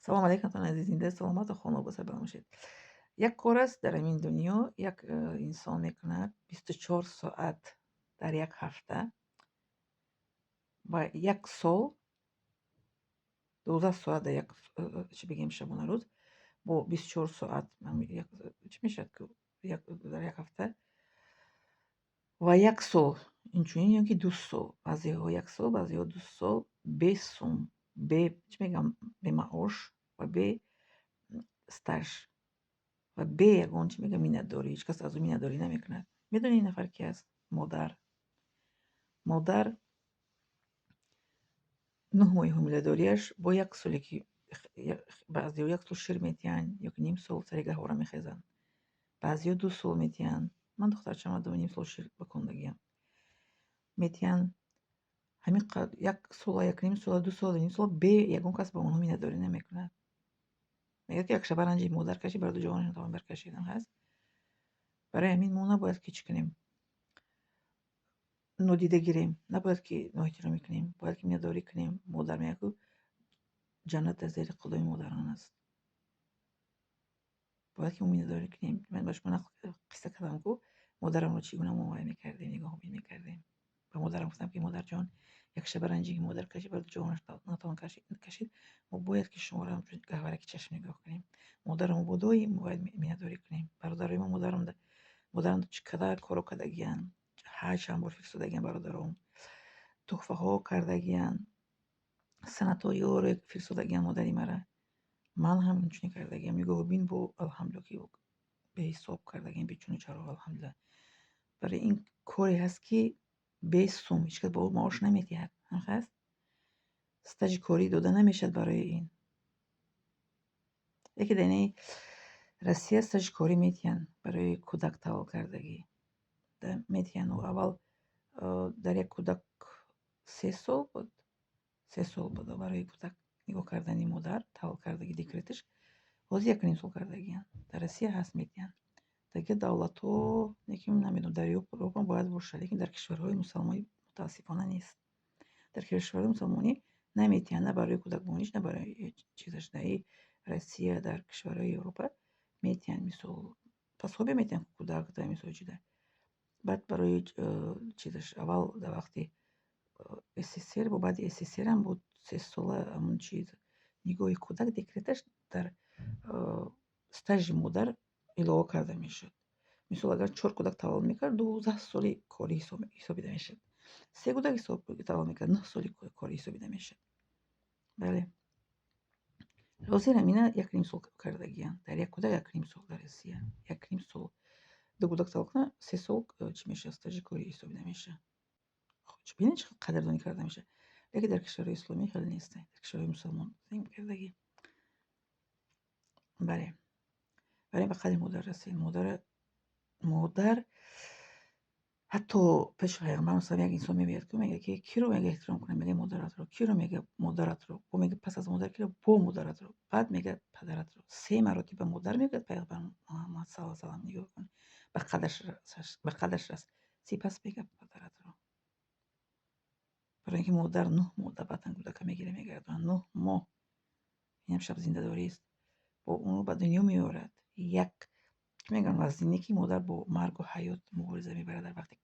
Салом алейкум, тон азиз, зинда, саломату хонобод, сарбаланд бошед. Як кор аст дар ҳамин дунё, як инсон мекунад 24 соат дар як ҳафта ва як сол 12 соат дар як, чӣ бигем, шабонарӯз бо 24 соат чӣ мешавад, дар як ҳафта ва як сол инчунин ё ки 2 сол, баъзеҳо як сол, баъзеҳо 2 сол бе сум, бе, чӣ мегӯям, бемаош ва бе стаж ва бе ягон, чӣ мегӯям, миннатдорӣ. Ҳеҷ кас аз ӯ миннатдорӣ намекунад. Медонӣ, ин нафар ки аст? Модар. Модар 9 моҳи ҳомиладориаш бо як соле, ки баъзеҳо як сол шир медиҳанд ё ки ним сол, сари гаҳвора мехезанд, баъзеҳо 2 сол медиҳанд. Ман духтарчаама 2,5 сол шир бакондагиам. Медиҳанд ҳамин як сола, якним сола, 2 сола, 2,5 сола бе ягон кас ба онҳо миннатдорӣ намекунад. Мегӯяд, ки як шаба ранҷи модар кашид, бар ду ҷавонаш натавон баркашидан ҳаст. Барои ҳамин мо набояд ки чӣ кунем? Нодида гирем, набояд ки ноэҳтиромӣ кунем, бояд ки миннатдорӣ кунем. Модар мегӯяд, ку ҷаннат дар зери қудоми модарон аст. Бояд ки мо миннатдорӣ кунем. Ман ба шумо қисса кардам, ку модарамро чӣ гуна мо вай мекардем, нигоҳубин мекардем. Ба модарам гуфтам, ки модарҷон, як шаба ранҷи модар кашид, бар ҷавонаш натавон кашид, мо бояд ки шуморо ҳамчун гаҳвораки чашм нигоҳ кунем. Модарамо бо доим бояд миннатдорӣ кунем. Бародарои мо, модарам чӣ қадар коро кардагиянд, ҳаҷ чанд бор фирстодагиянд бародаром, туҳфаҳо кардагиянд, санаториёро фирстодагиянд модари мара. Ман ҳам инчунин кардагиям. Нигоҳубин бо, алҳамдулилла, ки беҳисоб кардагиям, бечуну чаро, алҳамдулилла. Барои ин коре ҳаст, ки бе сум, ҳеҷ кас ба ӯ маош намедиҳад. Ҳаст? Стажи корӣ дода намешавад барои ин. Яке дар инаи Россия стажи корӣ медиҳанд барои кӯдак таваллуд кардагӣ. Медиҳанд. Аввал дар як кӯдак 3 сол буд, 3 сол буд барои кӯдак нигоҳ кардани модар, таваллуд кардагӣ, декреташ. Ҳозир 1,5 сол кардагианд. Дар Россия ҳаст, медиҳанд. Дар дигар давлатҳо, лекин намедонам, дар Европа бояд бошад, лекин дар кишварҳои мусалмонӣ мутаассифона нест. Дар кишварҳои мусалмонӣ наметиҳанд на барои кӯдакбониш, на барои чизаш. Дар Россия, дар кишварҳои Европа метиҳанд, мисол, пособие метиҳанд кӯдак, мисол, чида. Баъд барои чизаш аввал дар вақти СССР, бо баъди СССРам буд, 3 сола ҳамун чиз нигоҳи кӯдак, декреташ дар стажи модар илова карда мешуд. Мисол, агар чор кӯдак таваллуд мекард, 12 соли корӣ ҳисобида мешуд. Се кӯдак таваллуд мекард, 9 соли корӣ ҳисобида мешуд. Бале. Ҳозир ҳамина 1,5 сол кардагианд. Дар як кӯдак 1,5 сол дар Россия. 1,5 сол. Ду кӯдак таваллуд кунад, 3 сол чӣ мешавад, стажи корӣ ҳисобида мешавад. Бинед, чӣ қадр қадрдонӣ карда мешавад. Лекин дар кишварҳои исломӣ хеле нест. Дар кишварҳои мусалмон кардагӣ. Бале. Барои ба қадри модар расед. Модар ҳатто пеши пайғамбар, масалан, як инсон мебиёяд, ки мегӯяд, ки киро, мега, эҳтиром кунам? Мега, модаратро. Киро? Мега, модаратро. Бо мега, пас аз модар киро? Бо модаратро. Баъд мега, падаратро. Се маротиба модар мегӯяд пайғамбар Муҳаммад саллаллоҳу алайҳи васаллам. Нигоҳ кун, ба қадраш рас. Сипас мега, падаратро. Барои ин ки модар 9 моҳ дар батн кӯдака мегирад, мегардонад. 9 моҳ. Инам шабзиндадорист. Бо онро ба дунё меорад. Як, чӣ мегӯям, вазнине, ки модар бо маргу ҳаёт мубориза мебарад дар вақти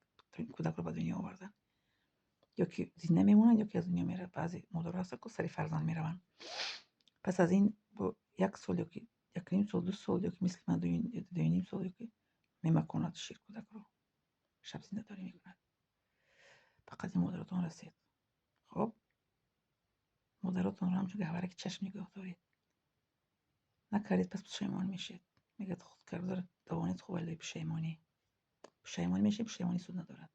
кӯдакро ба дунё овардан. Ё ки зинда мемонад, ё ки аз дунё меравад. Баъзе модаро ҳастанд, ку сари фарзанд мераванд. Пас аз ин бо як сол ё ки 1,5 сол, 2 сол, ё ки мисли ман 2,5 сол, ё ки мемаконад шир кӯдакро, шабзиндадорӣ мекунад. Ба қадри модаротон расед. Хоб, модаротонро ҳамчун гаҳвораки чашм нигоҳ доред. Накардед, пас пушаймон мешед. Мегӯяд, худ кардаро давонед хуб, вале пушаймонӣ, пушаймонӣ мешавед, пушаймонӣ суд надорад.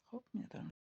Хоб, миннатдорам.